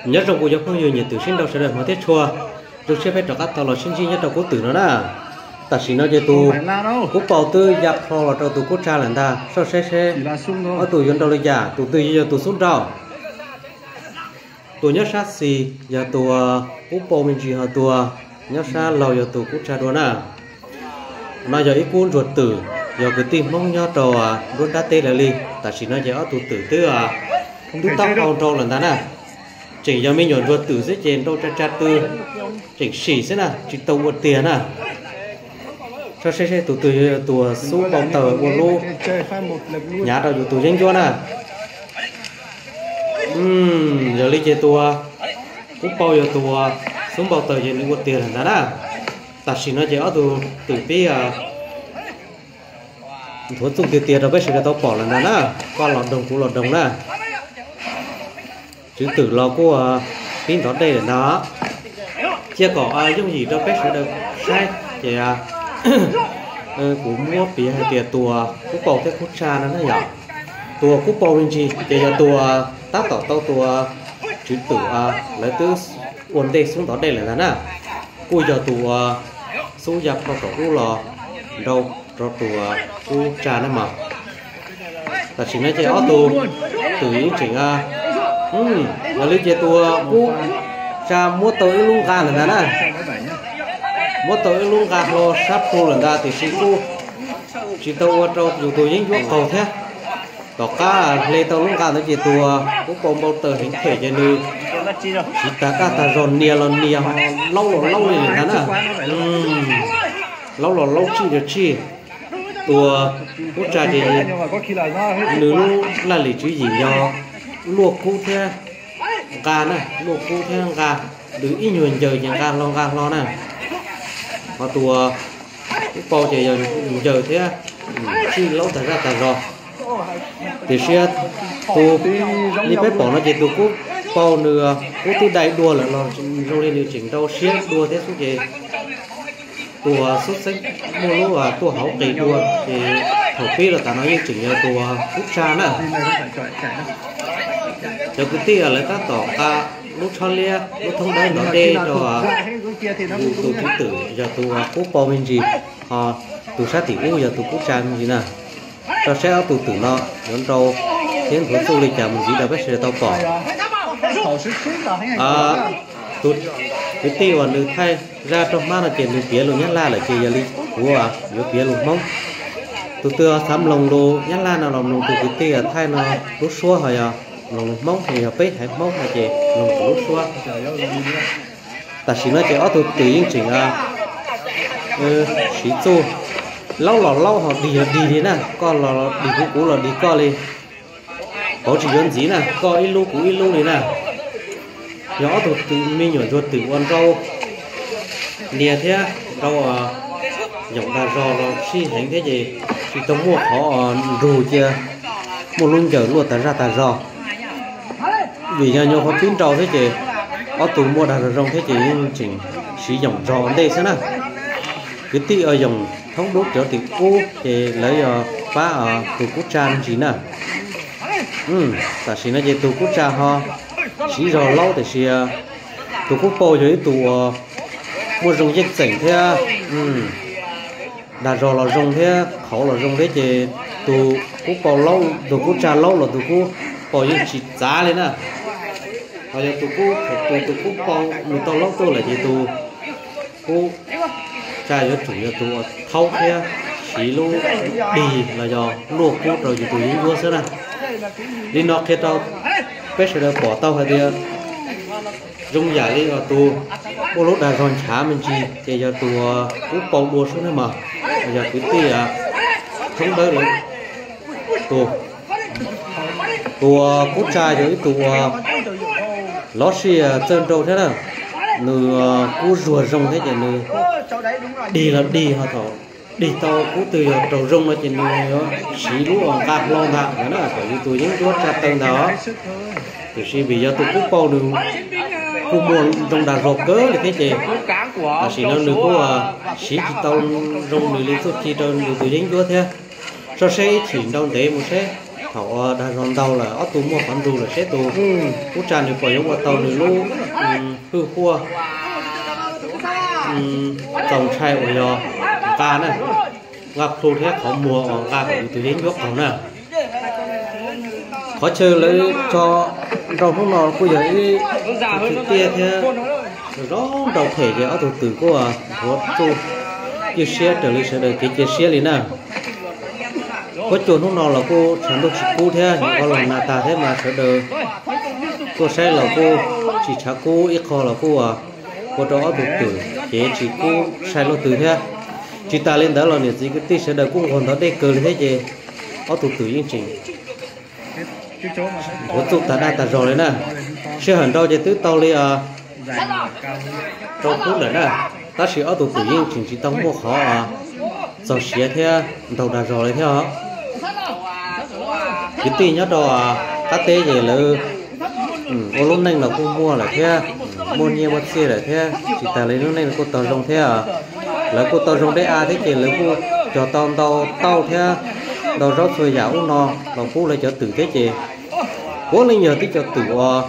Nyob zoo kuv cov phooj ywg nyiam twm sib nraus sawv daws hmov thiab tshua, zoo siab peb rov qab tau los sib ntsib nyob rau kub twm no na. Tam sim no ces tus kub paus twb ya plho los rau tus kub tsa lawm ntag, soj seb seb ob tug yuav nraus li cas, tus twg yuav yog tus xub nraus. Tus nyob sab xis yog tus kub paus me ntsis, ho tus nyob sab laug yog tus kub tsa dua na. No yog ib kub ntsuag twm, yog kwv tij Hmoob nyob rau nruab nrab teb lawv li. Tam sim no ces ob tug twm twb, twb taub hau nrau lawm ntag na. Tseem yog me nyuam ntsuag twm xwb ces nrau tsa tsa tw, tseem sim xwb na, tsis tau ua tiag na. Soj seb seb tus twg yuav tus xub npau taws ua lub hnyav rau yus tus yeeb ncuab na. Yog li ces tus kub paus yog tus xub npau taws ces nws ua tiag lawm ntag na. Tam sim no ces ob tug twm pib nthuav txuj tiag tiag rau peb sawv daws tau pom lawm ntag na. Koj los doog kuv los doog na. Tswv twm los kuj pib ntov dej lawm ntag. Cia kom yooj yim rau peb sawv daws saib ces kuv muab piav hais tias tus kub paus thiab kub tsa no na yom. Tus kub paus me ntsis ces yog tus tab tom tau tus tswv twm lawv twb ua ntej xub ntov dej lawm ntag na. Kuj yog tus xub ya plho tom ub los nrau rau tus kub tsa na mog. Tam sim no ces ob tug twm yeej tseem, yog li ces tus kub tsa muab tau ib lub nqa lawm ntag na. Muab tau ib lub nqa hlo sab plhu lawm ntag tiam sis kuj tsis tau ua rau yus tus yeeb ncuab qaug thiab. Tom qab hle tau lub nqa ntawd ces tus kub paus npau taws heev phem ces nws siv tag daj tag zog, nias los nias, laub los laub li lawm ntag na. Laub los laub, tsij los tsij. Tus kub tsa ces nws lub laj lim tswv yim yog luaj kub thiab nqa na, luaj kub thiab nqa, nws ib nyuag ncaws ces nqa hlo nqa hlo na. Ho tus kub paus ces yog ncaws thiab tsij laub tag zaj tag zog. Tiam sis tus li peb pom no ces tus kub paus nws kub twb dai dua lawm los zoo li nws tseem nrau siab dua thiab xwb ces tus xub xeeb muaj lub tuaj hauv qis dua ces thaum pib los tas no yeej tseem yog tus kub tsa na. Cov kwv tij lawv tab tom nqa lub tshob liab lub thoob dawb ntov dej rau tus tswv twm yog tus kub paus me ntsis, ho tus sab tim ub yog tus kub tsa me ntsis na. Rau saib ob tug twm no yuav nrau thiab nthuav txuj li cas mus ntxiv rau peb sawv daws tau pom. Tus kwv tij uas nws thaij zaj rau hmab no ces nws piav lus Nyab Laj lawm ces yog li kuv yuav piav lus Hmoob. Tus twg xav mloog lus Nyab Laj no los mloog tus kwv tij thaij no lub suab, ho yog mloog lus Hmoob los yog peb haiv Hmoob no ces mloog tus lub suab. Tam sim no ces ob tug twm yeej tseem siv txuj, laub los laub, ho dig los dig li na, koj los dig kuv, kuv los dig koj li. Pauv tsis yuav ntxiv na, koj ib lub kuv ib lub li na. Yog ob tug me nyuam ntsuag twm ua nrau nias thiab nrau yoom dag zog los sij heev thiab ces tsis tau muaj qhov nrug cia muaj lub ncaws luaj tag zaj tag zog. Vim yog nyuam qhuav pib nrau thiab ces ob tug muaj dag zog zoo thiab ces yeej tseem siv yoom zog ua ntej xwb na. Kwv tij uas yoom thoob dub cov tim ub ces lawv yog pab tus kub tsa me ntsis na. Tam sim no ces tus kub tsa ho siv zog laub tiam sis tus kub paus yog ib tug uas muaj zoo yeej txeem thiab dag zog los zoo thiab qhauv los zoo thiab ces tus kub paus laub, tus kub tsa laub los tus kub paus yeej tsis txav li na. Ho yog tus kub, tus kub paus nws tau laub tuaj lawm ces tus kub tsa yuav tsum yog tus uas thaub thiab siv lub dig los yog luaj kub rau yus tus yeeb ncuab xwb na. Li no qhia rau peb sawv daws pom tau hais tias zoo yam li tus muaj lub dag zog nchav me ntsis ces yog tus kub paus dua xwb na mog. Yog kwv tij thoob dawb lawv tus, tus kub tsa yog ib tug uas lov sij txawj nrau thiab na. Nws kub zuag zoo thiab ces nws dig los dig, ho thaum dig tau kub twg yog raug zoo no ces nws yuav siv lub nqa hlo ntag na, kom yus tus yeeb ncuab tsa taw ntag. Tiam sis vim yog tus kub paus nws kuj muaj zoo dag zog kawg li thiab ces tam sim no nws kuj siv tsis tau zoo nws li txuj ci rau nws tus yeeb ncuab thiab. Soj seb ib chim nrau ntev mus seb Thaum uas dag zog ntau lawm ob tug muaj qhov nrug lawm seb tus Kub Tsa nws puas yuav ua tau nws lub hwj huaj txaus ntshai uas yog nqa na, nqa plhu thiab qhov muag uas nqa kom yus tus yeeb ncuab qaug na. Qhov chaw lawv tso nrau hnub no kuj yog ib tug tiaj thiab zoo nrau phem ces ob tug twm kuj nthuav txuj ywj siab raws li sawv daws kev cia siab li na. Huab cua hnub no los kuj tshav ntuj tsis kub thiab, nim qo los nag tag thiab mas sawv daws tuaj saib los kuj tsis tshav kub, ib qho los kuj ua rau ob tug twm ces tsis kub sai luaj twg thiab. Tsis tas li ntawd los niam txiv kwv tij sawv daws kuj nquag ntog dej kawg li thiab ces ob tug twm yeej tseem nthuav txuj tag dag tag zog li na. Sij hawm nrau ces twb tau li rau pub lawm na, tab sis ob tug twm yeej tseem tsis tau muaj qhov txog siav thiab ntaug dag zog li thiab os. Kwv tij nyob rau qab teb ces lawv ua lub neej los kuj muaj lawm thiab, muaj nyiaj muaj txiaj lawm thiab, tsis tas li lub neej los kuj tau zoo thiab. Lawv kuj tau zoo dej av thiab ces lawv kuj cog tau ntau tauj thiab ntau zaub txhua yam ub no los pub lawv cov twm thiab ces puav leej yog tib cov twm uas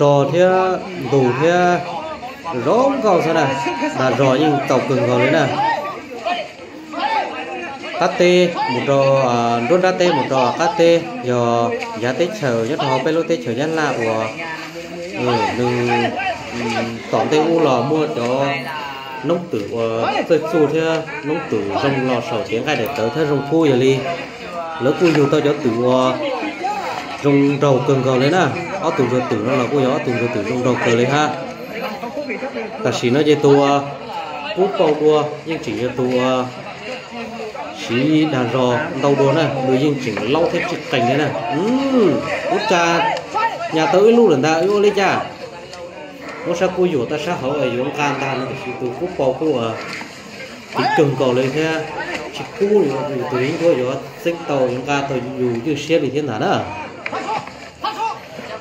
rog thiab ntug thiab zoo nkauj xwb na. Dag zog yeej txaus kawg nkaus li na. Qab teb mus rau, nruab nrab teb mus rau qab teb yog yav teb chaws nyob rau hauv peb lub teb chaws Nyab Laj uas nws tom ntej ub los muaj cov noob twm uas txawj txuj thiab noob twm zoo los saum cev nqaij daim tawv thiab zoo kub yog li. Lawv kuj yug tau cov twm uas zoo nraug kawg nkaus li na. Ob tug ntsuag twm no los kuj yog ob tug ntsuag twm zoo nraug kawg li hab. Tam sim no ces tus uas Kub Pau dua yeej tseem yog tus uas siv dag zog ntau dua na, nws yeej tseem laub thiab tsis qees li na. Kub Tsa nyas tau ib lub lawm ntag, wb ua li cas? Muab sab kub yuam tau sab hauv yuav nqa ntag no, tiam sis tus Kub Pau kuj tiv kawg nkaus li thiab tsis kub, yus tus yeeb ncuab yuav txeeb tau yuav nqa tau yus ywj siab li thiab ntag na.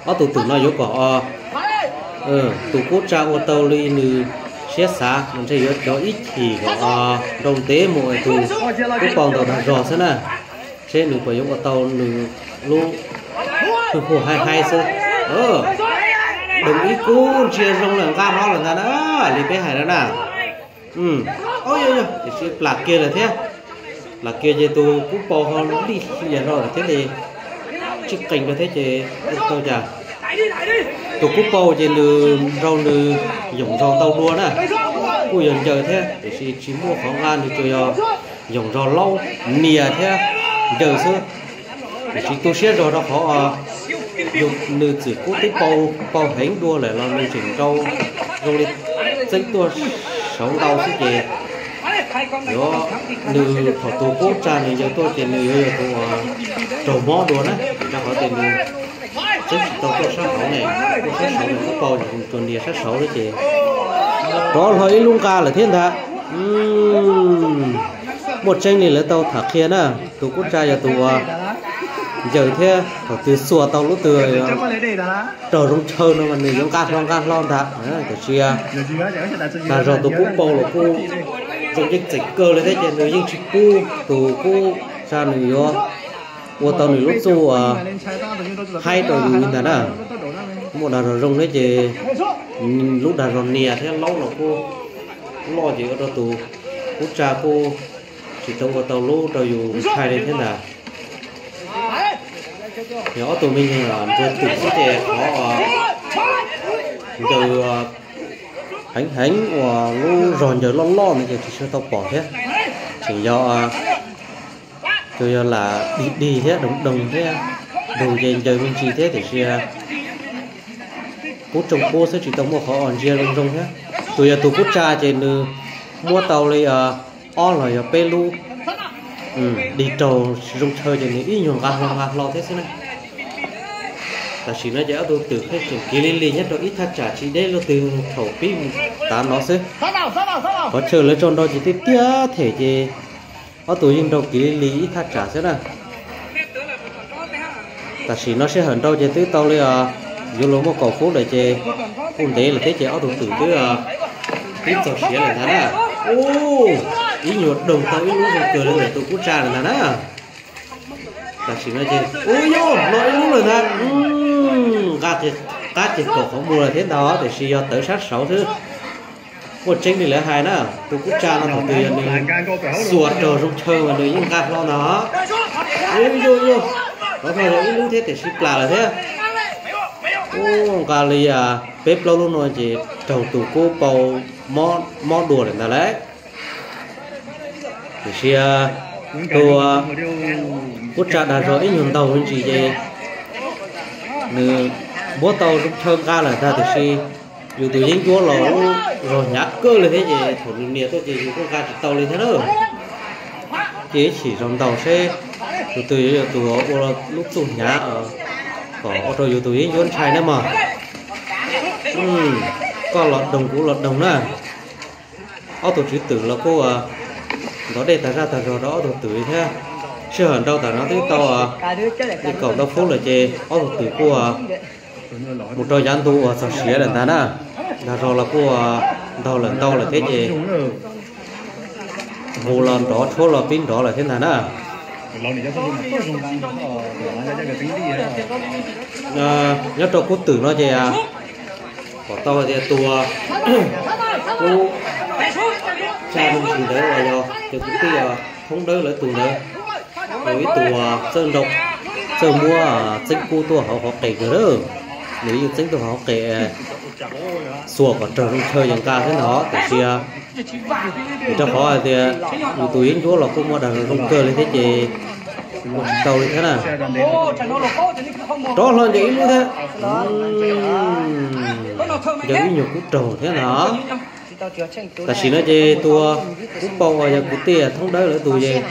Ob tug twm no yuav kom tus Kub Tsa ua tau li nws siab xav mas ntshe yuav cov ib chim kom nrau ntev mus es tus Kub Pau ntaus dag zog xwb na, seb nws puas yuav ua tau nws lub hwj huaj haib haib xwb. Doos ib kub ntsia zoo lawm, nqa hlo lawm ntag na, li peb hais no na. Tiam sis plam kiag lawm thiab. Plam kiag ces tus Kub Pau ho lij hlias hlo lawm thiab li, tsis qees rau thiab ces ua tau cas. Tus Kub Pau ces nws nrau nws yoom zog ntau dua na, kuj yog ncaws thiab tiam sis tsis muaj qhov nqa, nws tsuas yog yoom zog laub nias thiab ncaws xwb. Tiam sis tu siab zog rau qhov yus nws txwm kub twb pau, pau heev dua lawm los nws tseem nrau zoo li txeeb tuaj saud ntau xwb ces yuav nws thaum tus Kub Tsa nws ncaws tuaj ces nws yuav yog tus uas raug mob dua na, rau qhov tias nws txeeb tsis tau tuaj sab hauv ne, tuaj sab saud nws Kub Pau tsuas nias sab saud xwb ces rov hlo ib lub nqa lawm thiab ntag. Muaj tseeb li lawv tau tham qhia na, tus Kub Tsa yog tus uas ncaws thiab thaum twg xuas tau lub twg raug zoo tshaw no mas nws yuav nqa hlo nqa hlo ntag. Tiam sis dag zog tus Kub Pau los kuj zoo yeej txeem kawg li thiab ces nws yeej tsis pub tus Kub Tsa nws yuav ua tau nws lub txuj haib rau yus li ntag na. Muaj dag zog zoo thiab ces lub dag zog nias thiab laub los kuj loj ces ua rau tus Kub Tsa kuj tsis tau ua tau lub rau yus ntshai li thiab ntag. Yog ob tug me nyuam ntsuag twm xwb ces qhov ncaws heev heev uas lub zog ncaws loj loj no ces tsis tshua tau pom thiab. Tseem yog, tsuas yog lam dig dig thiab doog doog thiab, doog ces ncaws me ntsis thiab tiam sis kub tsoo kub xwb tsis tau muaj qhov uas ntsia zoo zoo thiab. Tus yog tus Kub Tsa ces nws muab tau li ob los yog peb lub dig raug zoo tshaw ces nws ib nyuag nqa hlo nqa hlo thiab xwb na. Tam sim no ces ob tug twm pheej tseem kiv li li nyob rau ib thaj tsam tsis deb luaj twg thaum pib tav no xwb. Qhov chaw lawv tso nrau ces tiaj tiaj them ces ob tug yeej nrau kiv li li ib thaj tsam xwb na. Tam sim no sij hawm nrau ces twb tau li os, yuav luag muaj kaum fub lawm ces kuj ntev lawm thiab ces ob tug twm twb, twb txog siav lawm ntag na. Ub, ib nyuag doog tau ib lub zoo kawg li ntawm tus Kub Tsa lawm ntag na. Tam sim no ces ub yuj, no ib lub lawm ntag. Nqa qab ces kaum qhov muag lawm thiab ntag, tiam sis yog tawv sab saud xwb. Muaj tseeb li lawv hais na, tus kub tsa no thaum twg yog nws xuas raug zoo chaw mas nws yeej nqa hlo ntag. Ub yuj yuj, rov hlo yog ib lub thiab tiam sis plam lawm thiab. Ub, nqa li peb plaub lub no ces raug tus kub pau mob dua lawm ntag lauj. Tiam sis tus kub tsa dag zog ib nyuag ntaug me ntsis ces nws muab tau zoo chaw nqa lawm ntag, tiam sis yus tus yeeb ncuab los lub zog hnyav kawg li thiab ces thaum nws nias tuaj ces yus kuj nqa tsis tau li thiab na. Cia ib chim zog ntaus seb tus twg yuav yog tus ua lub txuj hnyav kom ua rau yus tus yeeb ncuab ntshai na mog. Koj los doog kuv los doog na. Ob tug tswv twm los kuj ntov dej tag zaj tag zog rau ob tug twm li thiab. Sij hawm nrau tam no twb tau li kaum ntau feeb lawm ces ob tug twm kuj mus rau yav ntu uas txog siav lawm ntag na. Dag zog los kuj ntaug lawm ntau lawm thiab ces mus los nrov tshuab los pib nrov lawm thiab ntag na. Nyob rau kub twm no ces pom tau hais tias tus kub tsa me ntsis ntawd uas yog cov kwv tij thoob dawb lawv tus ntawd, tus ib tug txawj nrau, txawj muab txeeb kub tuaj hauv qhov qes kawg lawm. Nws yeej txeeb tuaj hauv qhov qes xuas kom raug zoo chaw yog nqa thiab ntag, tiam sis vim rau qhov hais tias yus tus yeeb ncuab los kuj muaj dag zog zoo kawg li thiab ces ua tsis tau li thiab na. Rov hlo ncaws ib lub thiab. Ncaws ib nyuag kub raug thiab ntag. Tam sim no ces tus kub pau uas yog kwv tij thoob dawb lawv tus ces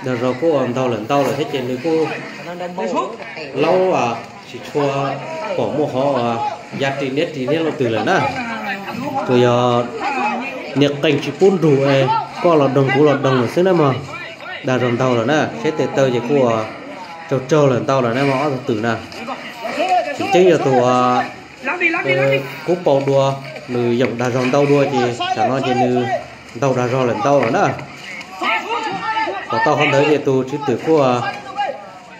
dag zog kuj ntaug lawm ntau lawm thiab ces nws kuj laub tsis tshua pom muaj qhov ya ris niab ris niab leej twg lawm na. Tsuas yog niag qees tsis pub nrug es koj los doog kuv los doog lawm xwb na mog. Dag zog ntaug lawm na, seb tes taw ces kuj tsaug tsaug lawm ntau lawm na mog ob tug twm na. Tseem ceeb yog tus kub pau dua, nws yoom dag zog ntau dua ces tam no ces nws ntaug dag zog lawm ntau lawm na. Pom tau qhov ntawd ces tus tswv twm kuj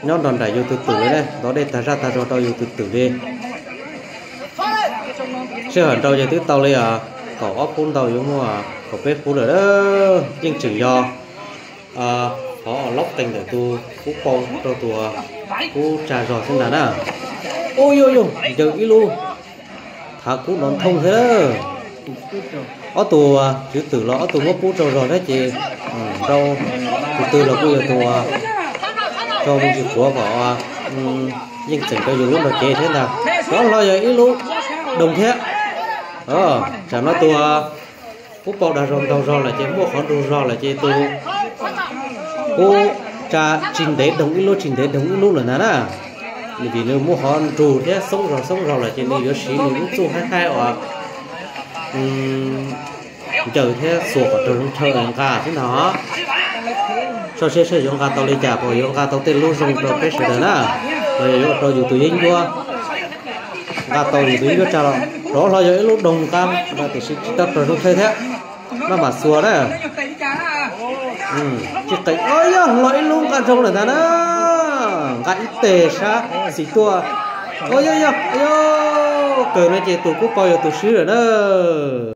nyob nrog nraim yus tus twm li ne, ntov dej tag zaj tag zog rau yus tus twm li. Sij hawm nrau ces twb tau li kaum ob pub ntau yuav muaj kaum peb pub lawm. Yeej tseem yog qhov laub qees ntawm tus kub pau rau tus kub tsa zog xwb ntag na. Ub yuj yuj, ncaws ib lub, thav kub nrov nthoo thiab. Ob tug tswv twm los ob tug muab pub tsaug zog thiab ces nrau tus twg los kuj yog tus raug me ntsis quav kom yeej tseem rau yus lub nrog cev thiab ntag. Rov hlo yog ib lub doog thiab. Tsam no tus kub pau dag zog ntaug zog lawm ces muaj qhov nrug zog lawm ces tus kub tsa tsis ntev doog ib lub tsis ntev doog ib lub lawm ntag na. Vim nws muaj qhov nrug thiab xoob zog xoob zog lawm ces nws yuav siv nws lub txuj haib haib uas ncaws thiab xuas kom raug zoo chaw nqa xwb ntag. Soj siab saib yuav nqa tau li cas, puas yuav nqa tau tej lub zoo rau peb sawv daws na, los yog yuav ua rau yus tus yeeb ncuab nqa tau yus tus yeeb ncuab tsa los. Rov hlo yog ib lub doog nqa, tiam sis tsis tau raug zoo chaw thiab. Maj mam xuas na. Tsis qees, yog hlo ib lub nqa zoo lawm ntag na. Nqa ib teg sab xis tuaj. Yog yog, kawg no ces tus kub pau yog tus swb lawm na.